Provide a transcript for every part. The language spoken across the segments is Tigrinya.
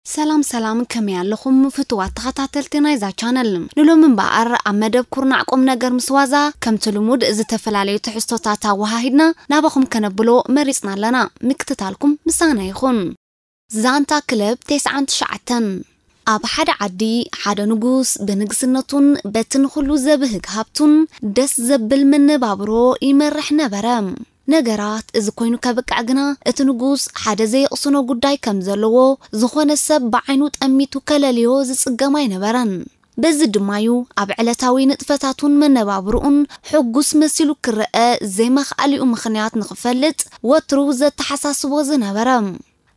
ሰላም ሰላም፣ ከመይ ኣለኹም ፍቱዋት ተኸታተልቲ ናይዛ ቻነል? ንሎሚ እምበኣር ኣብ መደብ ኩርናዕ ቁም ነገር ምስ ዋዛ ከምቲ ልሙድ ዝተፈላለዩ ትሕዝቶታት ኣወሃሂድና ናባኹም ከነብሎ መሪጽና ኣለና። ምክትታልኩም ምሳና ይኹን። ዛንታ ክለብ ተስዓን ትሽዓተን። ኣብ ሓደ ዓዲ ሓደ ንጉስ ብንግስነቱን በቲ ንኹሉ ዘብህግ ሃብቱን ደስ ዘብል መነባብሮ ይመርሕ ነበረ። ነገራት እዚ ኮይኑ ከብቅዕ ግና እቲ ንጉስ ሓደ ዘይቕስኖ ጉዳይ ከም ዘለዎ፣ ዝኾነ ሰብ ብዓይኑ ጠሚቱ ከለልዮ ዝጽገም ኣይነበረን። በዚ ድማዩ ኣብ ዕለታዊ ንጥፈታቱን መነባብርኡን ሕጉስ መሲሉ ክረአ ዘይመኽኣሊኡ ምኽንያት ንኽፈልጥ ወትሩ ዘተሓሳስቦ ዝነበረ።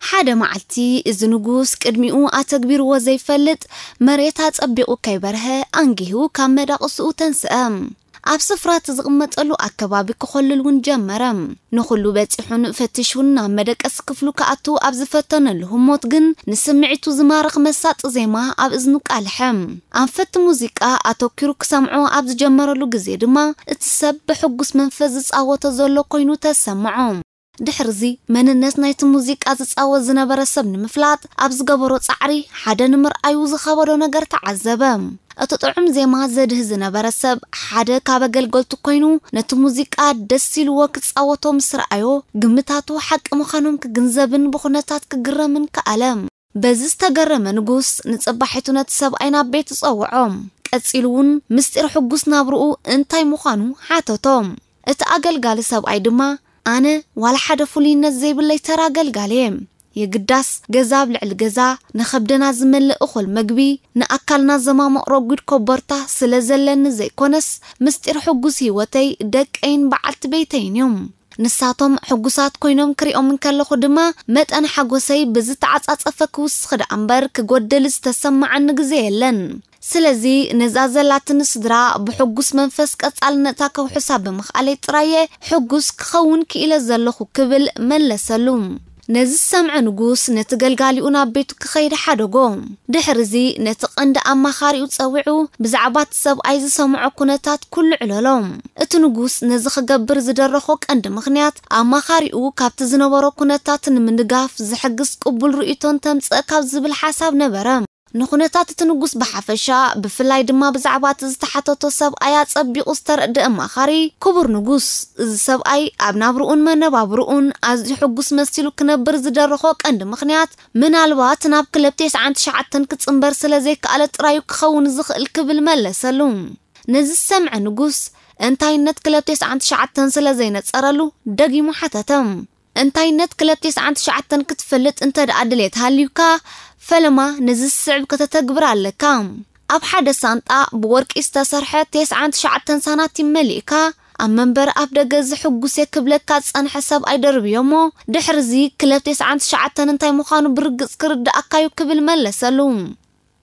ሓደ መዓልቲ እዚ ንጉስ ቅድሚኡ ኣተግቢርዎ ዘይፈልጥ መሬት ኣጸቢቑ ከይበርሀ ኣንጊሁ ካብ መዳቕስኡ ተንስአ። ኣብ ስፍራ እቲ ዝቕመጠሉ ኣከባቢ ክኾልል እውን ጀመረ። ንኹሉ በጺሑን ፈቲሹን ናብ መደቀሲ ክፍሉ ክኣቱ ኣብ ዝፈተነሉ ህሞት ግን ንስምዒቱ ዝማርኽ መሳጢ ዜማ ኣብ እዝኑ ቃልሐ። ኣንፈቲ ሙዚቃ ኣተኪሩ ክሰምዖ ኣብ ዝጀመረሉ ግዜ ድማ እቲ ሰብ ብሕጉስ መንፈስ ዝጻወቶ ዘሎ ኮይኑ ተሰምዖ። ድሕርዚ መንነት ናይቲ ሙዚቃ ዝጻወት ዝነበረ ሰብ ንምፍላጥ ኣብ ዝገበሮ ጻዕሪ ሓደ ንምርኣዩ ዝኸበዶ ነገር ተዓዘበ። እቲ ጥዑም ዜማ ዘድህ ዝነበረ ሰብ ሓደ ካብ ኣገልገልቱ ኮይኑ ነቲ ሙዚቃ ደስ ኢልዎ ክጻወቶ ምስ ረኣዮ ግምታቱ ሓቂ ምዃኖም ክግንዘብን ብኹነታት ክግረምን ከኣለ። በዚ ዝተገረመ ንጉስ ንጽባሒቱ ነቲ ሰብኣይ ናብ ቤቱ ጸውዖ። ቀጺሉ እውን ምስጢር ሕጉስ ናብርኡ እንታይ ምዃኑ ሓተቶ። እቲ ኣገልጋሊ ሰብኣይ ድማ ኣነ ዋላ ሓደ ፍሉይነት ዘይብለይ ተራ ኣገልጋሊ እየ። የግዳስ ገዛ ኣብ ልዕሊ ገዛ፣ ንኸብድና ዝመልእ እኹል መግቢ፣ ንኣካልና ዘማምቕ ረጒድ ኮቦርታ ስለ ዘለኒ ዘይኮነስ፣ ምስጢር ሕጉስ ህይወተይ ደቀይን በዓልቲ ቤተይን እዮም። ንሳቶም ሕጉሳት ኮይኖም ክሪኦም እንከለኹ ድማ መጠን ሓጎሰይ ብዝተዓጻጸፈ ክውስኽ ደኣ እምበር ክጎድል ዝተሰማዓኒ ግዜ የለን። ስለዚ ነዛ ዘላትኒ ስድራ ብሕጉስ መንፈስ ቀጻልነታ ከውሕሳ ብምኽኣለይ ጥራየ ሕጉስ ክኸውን ክኢለ ዘለኹ ክብል መለሰሉ። ነዚ ዝሰምዐ ንጉስ ነቲ ገልጋሊኡ ናብ ቤቱ ክኸይድ ሓደጎ። ድሕርዚ ነቲ ቀንዲ ኣማኻሪኡ ጸዊዑ ብዛዕባ እቲ ሰብኣይ ዝሰምዖ ኩነታት ኩሉ ዕለሎ። እቲ ንጉስ ነዚ ክገብር ዝደረኾ ቀንዲ ምኽንያት ኣማኻሪኡ ካብቲ ዝነበሮ ኩነታት ንምንጋፍ ዝሕግዝ ቅቡል ርእይቶ እንተምጽእ ካብ ዝብል ሓሳብ ነበረ። ንኹነታት እቲ ንጉስ ብሓፈሻ፣ ብፍላይ ድማ ብዛዕባ እቲ ዝተሓተቶ ሰብኣይ ኣጸቢቑ ዝተረድአ ኣማኻሪ፣ ክቡር ንጉስ፣ እዚ ሰብኣይ ኣብ ናብርኡን መነባብርኡን ኣዝዩ ሕጉስ መሲሉ ክነብር ዝደረኾ ቀንዲ ምኽንያት፣ ምናልባት ናብ ክለብ ተስዓን ትሽዓተን ክጽንበር ስለ ዘይከኣለ ጥራዩ ክኸውን ዝኽእል ክብል መለሰሉ። ነዚ ዝሰምዐ ንጉስ፣ እንታይነት ክለብ ተስዓን ትሽዓተን ስለ ዘይነጸረሉ ደጊሙ ሓተተ። እንታይነት ክለብ ተስዓን ትሽዓተን ክትፈልጥ እንተ ደኣ ድሌት ሃልዩካ፣ ፈለማ ነዚ ዝስዕብ ከተተግብር ኣለካ። ኣብ ሓደ ሳንጣ ብወርቂ ዝተሰርሐ ተስዓን ትሽዓተን ሳናቲም መሊእካ፣ ኣብ መንበር ኣፍ ደገ እዚ ሕጉስ እየ ክብለካ ዝጸንሐ ሰብኣይ ደርብዮ እሞ፣ ድሕርዚ ክለብ ተስዓን ትሽዓተን እንታይ ምዃኑ ብርግጽ ክርድኣካዩ ክብል መለሰሉ።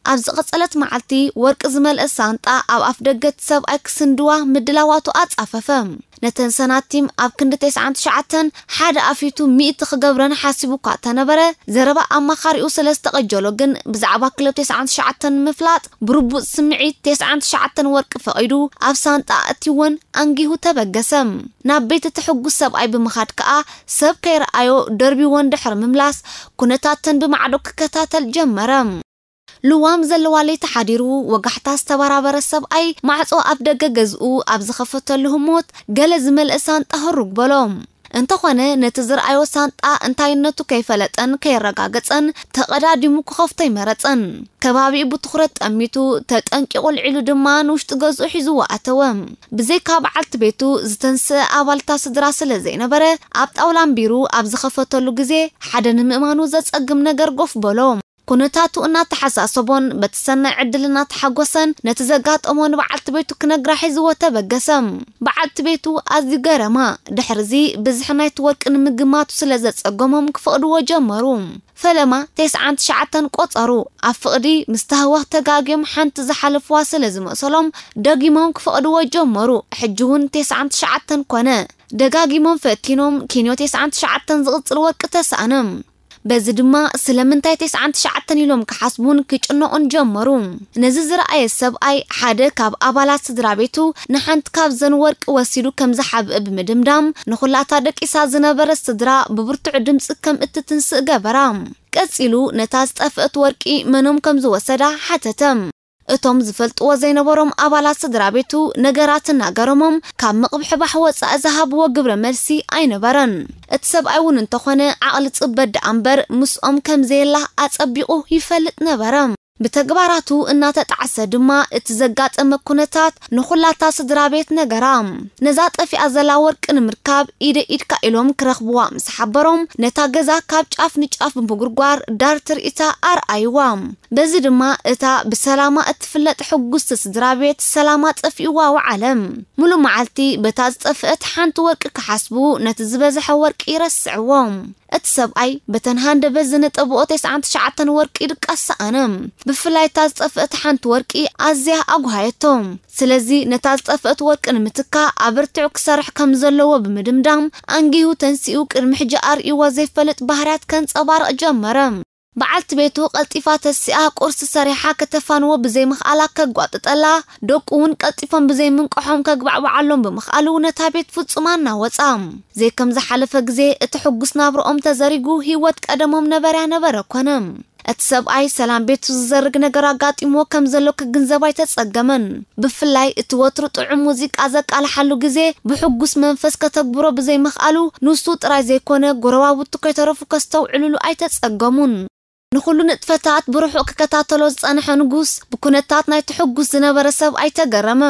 ኣብ ዝቐጸለት መዓልቲ ወርቂ ዝመልአ ሳንጣ ኣብ ኣፍ ደገ እቲ ሰብኣይ ክስንድዋ ምድላዋቱ ኣጻፈፈ። ነተን ሰናቲም ኣብ ክንዲ ተስዓን ትሽዓተን ሓደ ኣፊቱ ሚእቲ ክገብረን ሓሲቡ እኳ እንተነበረ፣ ዘረባ ኣማኻሪኡ ስለ ዝተቐጀሎ ግን ብዛዕባ ክለብ ተስዓን ትሽዓተን ንምፍላጥ ብርቡጽ ስምዒት ተስዓን ትሽዓተን ወርቂ ፈቒዱ ኣብ ሳንጣ ኣእትይወን ኣንጊሁ ተበገሰ። ናብ ቤት እቲ ሕጉስ ሰብኣይ ብምኻድ ከኣ ሰብ ከይረኣዮ ደርቢወን ድሕሪ ምምላስ ኩነታተን ብማዕዶ ክከታተል ጀመረ። ልዋም ዘለዋ ለይቲ ሓዲሩ ወጋሕታ ዝተበራበረ ሰብኣይ ማዕጾ ኣፍ ደገ ገዝኡ ኣብ ዝኸፈተሉ ህሞት ገለ ዝመልአ ሳንጣ ህሩግ በሎ። እንተኾነ ነቲ ዝረኣዮ ሳንጣ እንታይነቱ ከይፈለጠን ከየረጋገጸን ተቐዳዲሙ ክኸፍቶ ኣይመረጸን። ከባቢኡ ብትኹረት ጠሚቱ ተጠንቂቑ ኣልዒሉ ድማ ንውሽጢ ገዝኡ ሒዝዎ ኣተወ። ብዘይካ በዓልቲ ቤቱ ዝተንስአ ኣባልታ ስድራ ስለ ዘይነበረ ኣብ ጣውላ ኣንቢሩ ኣብ ዝኸፈተሉ ግዜ ሓደ ንምእማኑ ዘጸግም ነገር ጎፍ በሎ። ኩነታቱ እናተሓሳሰቦን በቲ ሰናይ ዕድል እናተሓጎሰን ነቲ ዘጋጠሞ ንበዓልቲ ቤቱ ክነግራ ሒዝዎ ተበገሰ። በዓልቲ ቤቱ ኣዝዩ ገረማ። ድሕርዚ ብዝሒ ናይቲ ወርቂ ንምግማቱ ስለ ዘጸገሞም ክፈቕድዎ ጀመሩ። ፈለማ ተስዓን ትሽዓተን ቆጸሩ። ኣብ ፍቕዲ ምስ ታህዋኽ ተጋግዮም ሓንቲ ዝሓለፍዋ ስለ ዝመሰሎም ደጊሞም ክፈቕድዎ ጀመሩ። ሕጂ እውን ተስዓን ትሽዓተን ኮነ። ደጋጊሞም ፈቲኖም ኪንዮ ተስዓን ትሽዓተን ዝቕጽል ወርቂ ተሳእነ። በዚ ድማ ስለምንታይ ተስዓን ትሽዓተን ኢሎም ክሓስቡን ክጭነቑን ጀመሩ። ነዚ ዝረኣየ ሰብኣይ ሓደ ካብ ኣባላት ስድራ ቤቱ ንሓንቲ ካብዘን ወርቂ ወሲዱ ከም ዝሓብእ ብምድምዳም፣ ንኹላታ ደቂሳ ዝነበረት ስድራ ብብርቱዕ ድምፂ ከም እትትንስእ ገበራ። ቀጺሉ ነታ ዝጠፍአት ወርቂ መኖም ከም ዝወሰዳ ሓተተ። እቶም ዝፈልጥዎ ዘይነበሮም ኣባላት ስድራ ቤቱ ነገራት እናገረሞም፣ ካብ ምቕብሕባሕ ወጻኢ ዝሃብዎ ግብረ መልሲ ኣይነበረን። እቲ ሰብኣይ እውን እንተኾነ ዓቕሊ ጽበት ደኣ እምበር ምስኦም ከም ዘየላ ኣጸቢቑ ይፈልጥ ነበረ። ብተግባራቱ እናተጣዕሰ ድማ እቲ ዘጋጠመ ኩነታት ንኹላታ ስድራ ቤት ነገራ። ነዛ ጠፊኣ ዘላ ወርቂ ንምርካብ ኢደ ኢድካ ኢሎም ክረኽብዋ ምስ ሓበሮም፣ ነታ ገዛ ካብ ጫፍ ንጫፍ ብምጉርጓር ዳር ትርኢታ ኣርኣይዋ። በዚ ድማ እታ ብሰላማ እትፍለጥ ሕጉስቲ ስድራ ቤት ሰላማ ጠፊእዋ ወዓለ። ሙሉእ መዓልቲ በታ ዝጠፍአት ሓንቲ ወርቂ ክሓስቡ፣ ነቲ ዝበዝሐ ወርቂ ይረስዕዎ። እቲ ሰብኣይ በተን ሃንደበት ዝነጠብኦ ተስዓን ትሽዓተን ወርቂ ድቃስ ሰኣነ። ብፍላይ እታ ዝጠፍአት ሓንቲ ወርቂ ኣዝያ ኣጉሃየቶ። ስለዚ ነታ ዝጠፍአት ወርቂ ንምትካ ኣበርቲዑ ክሰርሕ ከም ዘለዎ ብምድምዳም፣ ኣንጊሁ ተንሲኡ ቅድሚ ሕጂ ኣርእይዎ ዘይፈልጥ ባህርያት ከንጸባርቕ ጀመረ። በዓልቲ ቤቱ ቀልጢፋ ተሲኣ ቁርሲ ሰሪሓ ከተፋንዎ ብዘይምኽኣላ ከጓጥጠላ፣ ደቁ እውን ቀልጢፎም ብዘይምንቅሖም ከግባዕባዓሎም ብምኽኣሉ ነታ ቤት ፍጹም ኣናወጻ። ዘይከም ዝሓለፈ ግዜ እቲ ሕጉስ ናብርኦም ተዘሪጉ፣ ህይወት ቀደሞም ነበርያ ነበረ ኮነ። እቲ ሰብኣይ ሰላም ቤቱ ዝዘርግ ነገር ኣጋጢምዎ ከም ዘሎ ክግንዘብ ኣይተጸገመን። ብፍላይ እቲ ወትሩ ጥዑም ሙዚቃ ዘቃልሓሉ ግዜ ብሕጉስ መንፈስ ከተግብሮ ብዘይምኽኣሉ፣ ንሱ ጥራይ ዘይኮነ ጎረባብቱ ከይተረፉ ከስተውዕልሉ ኣይተጸገሙን። ንኹሉ ንጥፈታት ብርሑቕ ክከታተሎ ዝጸንሐ ንጉስ፣ ብኩነታት ናይቲ ሕጉስ ዝነበረ ሰብ ኣይተገረመ።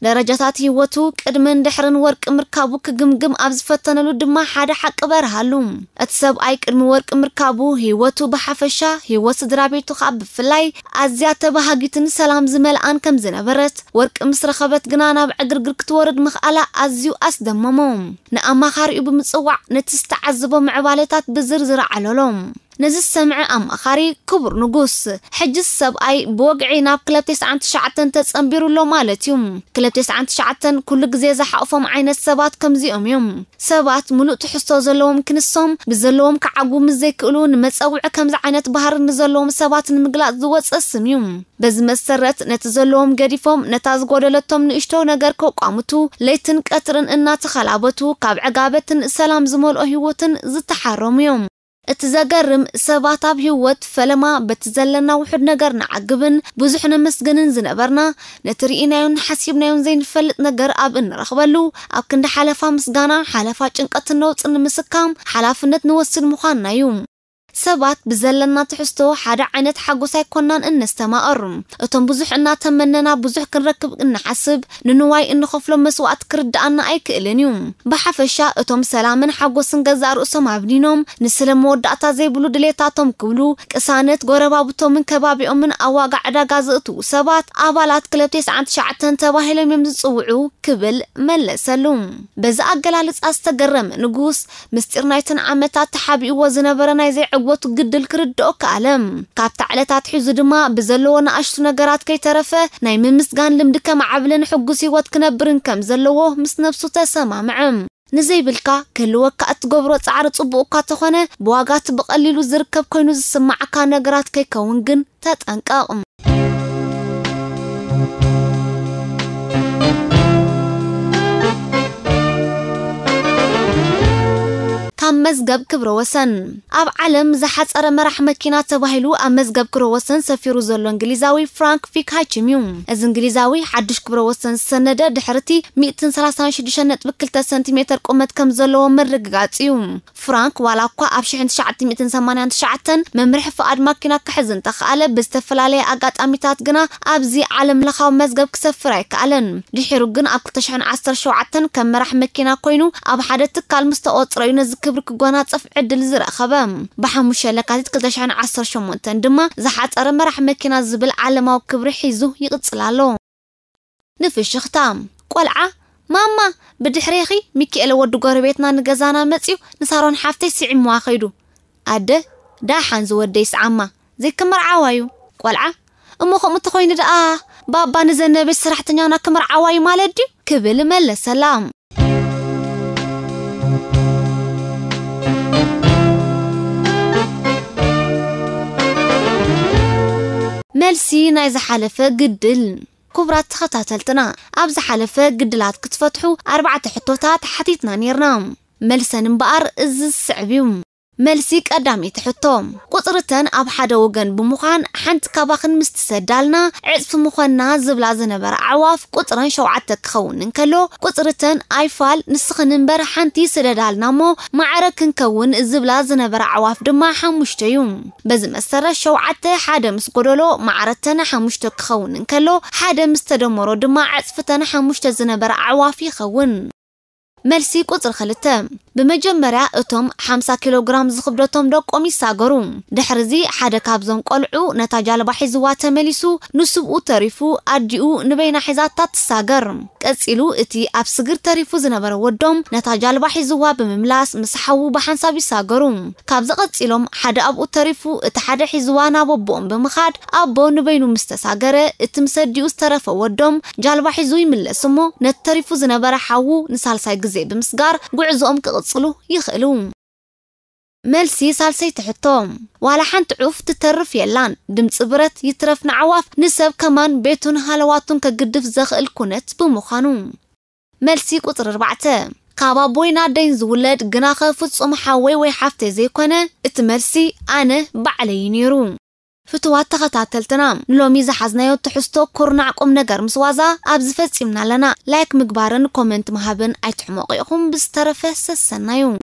ደረጃታት ህይወቱ ቅድምን ድሕርን ወርቂ ምርካቡ ክግምግም ኣብ ዝፈተነሉ ድማ ሓደ ሓቂ በርሃሉ። እቲ ሰብኣይ ቅድሚ ወርቂ ምርካቡ ህይወቱ ብሓፈሻ፣ ህይወት ስድራ ቤቱ ከኣ ብፍላይ ኣዝያ ተባሃጊትን ሰላም ዝመልኣን ከም ዝነበረት፣ ወርቂ ምስ ረኸበት ግና ናብ ዕግርግር ክትወርድ ምኽኣላ ኣዝዩ ኣስደመሞ። ንኣማኻሪኡ ብምጽዋዕ ነቲ ዝተዓዘቦ ምዕባለታት ብዝርዝር ኣዕለሎ። ነዚ ዝሰምዐ ኣማኻሪ፣ ክቡር ንጉስ፣ ሕጅስ ሰብኣይ ብወግዒ ናብ ክለብ ተስዓን ትሽዓተን ተጸንቢሩ ኣሎ ማለት እዩ። ክለብ ተስዓን ትሽዓተን ኩሉ ግዜ ዝሓቑፎም ዓይነት ሰባት ከምዚኦም እዮም። ሰባት ምሉእ ትሕዝቶ ዘለዎም ክንሶም ብዘለዎም ክዓግቡ ምስ ዘይክእሉ፣ ንመጸውዒ ከምዚ ዓይነት ባህሪ ንዘለዎም ሰባት ንምግላጽ ዝወጸ ስም እዩ። በዚ መሰረት፣ ነቲ ዘለዎም ገዲፎም ነታ ዝጎደለቶም ንእሽቶ ነገር ከቋምቱ ለይትን ቀትርን እናተኸላበቱ ካብ ዕጋበትን ሰላም ዝመልኦ ህይወትን ዝተሓረሙ እዮም። እቲ ዘገርም፣ ሰባት ኣብ ህይወት ፈለማ በቲ ዘለና ውሑድ ነገር ንዓግብን ብዙሕ ነመስግንን ዝነበርና፣ ነቲ ርኢናዮን ሓሲብናዮን ዘይንፈልጥ ነገር ኣብ እንረኽበሉ፣ ኣብ ክንዲ ሓለፋ ምስጋና፣ ሓለፋ ጭንቀትን ነውጽን ንምስካም ሓላፍነት ንወስድ ምዃንና እዩ። ሰባት ብዘለና ትሕዝቶ ሓደ ዓይነት ሓጎስ ኣይኮናን እነስተማቕር። እቶም ብዙሕ እናተመነና ብዙሕ ክንረክብ እንሓስብ፣ ንንዋይ እንኸፍሎ መስዋእቲ ክርድኣና ኣይክእልን እዩ። ብሓፈሻ እቶም ሰላምን ሓጎስን ገዛእ ርእሶም ኣብኒኖም፣ ንስለ መወዳእታ ዘይብሉ ድሌታቶም ክብሉ፣ ቅሳነት ጎረባብቶምን ከባቢኦምን ኣብ ዋጋ ዕዳጋ ዘእትዉ ሰባት፣ ኣባላት ክለብ ተስዓን ትሽዓተን ተባሂሎም እዮም ዝጽውዑ ክብል መለሰሉ። በዚ ኣገላልጻ ዝተገረመ ንጉስ፣ ምስጢር ናይተን ዓመታት ተሓቢእዎ ዝነበረ ናይ ዘይዕግበቱ ግድል ክርድኦ ከኣለ። ካብታ ዕለት ኣትሒዙ ድማ ብዘለዎ ንኣሽቱ ነገራት ከይተረፈ ናይ ምምስጋን ልምዲ ከማዕብልን ሕጉስ ህይወት ክነብርን ከም ዘለዎ ምስ ነብሱ ተሰማምዐ። ንዘይብልካ ክህልወካ እትገብሮ ጻዕሪ ጽቡቕ እኳ ተኾነ፣ ብዋጋ እቲ ብቐሊሉ ዝርከብ ኮይኑ ዝስማዓካ ነገራት ከይከውን ግን ተጠንቀቕ። ካብ መዝገብ ክብረ ወሰን። ኣብ ዓለም ዝሓጸረ መራሕ መኪና ተባሂሉ ኣብ መዝገብ ክብረ ወሰን ሰፊሩ ዘሎ እንግሊዛዊ ፍራንክ ፊክ ሃይችም እዩ። እዚ እንግሊዛዊ ሓድሽ ክብረ ወሰን ዝሰነደ ድሕርቲ ሚእትን ሰላሳን ሽዱሽተ ነጥቢ ክልተ ሰንቲሜተር ቁመት ከም ዘለዎ ምርግጋጽ እዩ። ፍራንክ ዋላ እኳ ኣብ ሽሕን ትሽዓተ ሚእትን ሰማንያን ትሽዓተን መምርሒ ፍቓድ ማኪና ክሕዝ እንተኸኣለ፣ ብዝተፈላለየ ኣጋጣሚታት ግና ኣብዚ ዓለም ለኻዊ መዝገብ ክሰፍር ኣይከኣለን። ድሒሩ ግን ኣብ ክልተ ሽሕን ዓሰርተ ሸውዓተን ከም መራሕ መኪና ኮይኑ ኣብ ሓደ ትካል ምስ ተቖጽረ እዩ ነዚ ክብሪ ክጎናጸፍ ዕድል ዝረኸበ። ብሓሙሽተ ለካቲት ክልተ ሽሕን ዓሰርተ ሸሞንተን ድማ ዝሓጸረ መራሕ መኪና ዝብል ዓለማዊ ክብሪ ሒዙ ይቕጽል ኣሎ። ንፍሽኽታ። ቆልዓ፣ "ማማ፣ ብድሕሬኺ ሚኪኤለ ወዲ ጎረቤትና ንገዛና መጺኡ ንሳሮን ሓፍተይ ስዒምዋ ኸይዱ." ኣደ፣ "ዳሓን ዝወደይ ስዓማ፣ ዘይክምርዓዋ እዩ." ቆልዓ፣ "እሞ ከምኡ እንተኾይኑ ደኣ ባባ ንዘነበች ሰራሕተኛና ክምርዓዋ እዩ ማለት ድዩ?" ክብል መለሰላ። መልሲ ናይ ዝሓለፈ ግድል። ክቡራት ተኸታተልትና፣ ኣብ ዝሓለፈ ግድላት ክትፈትሑ ኣርባዕተ ሕቶታት ሓቲትና ነይርና። መልሰን እምበኣር እዚ ዝስዕብ እዩ። መልሲ ቀዳመይቲ ሕቶ፣ ቁጽርተን ኣብ ሓደ ወገን ብምዃን ሓንቲ ካባኽን ምስ ትሰዳልና ዕጽፊ ምኾና ዝብላ ዝነበራ ኣዕዋፍ ቁጽረን ሸውዓተ ክኸውን እንከሎ፣ ቁጽርተን ኣይፋል ንስኽን እምበር ሓንቲ ስደዳልና እሞ ማዕረ ክንከውን ዝብላ ዝነበራ ኣዕዋፍ ድማ ሓሙሽተ እዩ። በዚ መሰረት ሸውዓተ ሓደ ምስ ጎደሎ ማዕረተን ሓሙሽተ ክኸውን እንከሎ፣ ሓደ ምስ ተደመሮ ድማ ዕጽፍተን ሓሙሽተ ዝነበራ ኣዕዋፍ ይኸውን። መልሲ ቁጽሪ ክልተ፣ ብመጀመርያ እቶም ሓምሳ ኪሎ ግራም ዝኽብደቶም ደቆም ይሳገሩ። ድሕርዚ ሓደ ካብዞም ቆልዑ ነታ ጃልባ ሒዝዋ ተመሊሱ፣ ንስብኡ ተሪፉ ኣዲኡ ንበይና ሒዛታ ትሳገር። ቀጺሉ እቲ ኣብ ስግር ተሪፉ ዝነበረ ወዶም ነታ ጃልባ ሒዝዋ ብምምላስ ምስ ሓዉ ብሓንሳብ ይሳገሩ። ካብዚ ቀጺሎም ሓደ ኣብኡ ተሪፉ እቲ ሓደ ሒዝዋ ናብ ኣቦኦም ብምኻድ ኣቦ ንበይኑ ምስ ተሳገረ እቲ ምስ ኣዲኡ ዝተረፈ ወዶም ጃልባ ሒዙ ይምለስ እሞ ነቲ ተሪፉ ዝነበረ ሓዉ ንሳልሳይ ግዜ ብምስጋር ጉዕዞኦም ክቕጽሉ ይኽእሉ። መልሲ ሳልሰይቲ ሕቶ፣ ዋላ ሓንቲ ዑፍ ትተርፍ የላን። ድምፂ ብረት ይትረፍ ንዓዋፍ ንሰብ ከማን ቤቱን ሃለዋቱን ከግድፍ ዘኽእል ኩነት ብምዃኑ። መልሲ ቁፅሪ ኣርባዕተ፣ ካብ ኣቦይን ኣደይን ዝውለድ ግናኸ ፍጹም ሓወይ ወይ ሓፍተይ ዘይኮነ እቲ መልሲ ኣነ ባዕለይ እዩ ነይሩ። ፍትዋት ተኸታተልትና፣ ንሎሚ ዝሓዝናዮ ትሕዝቶ ኩርናዕ ቁም ነገር ምስ ዋዛ ኣብዚ ፈጺምና ኣለና። ላይክ ምግባርን ኮመንት ምሃብን ኣይትሕመቑ ኢኹም። ብዝተረፈ ሰሰናዩ።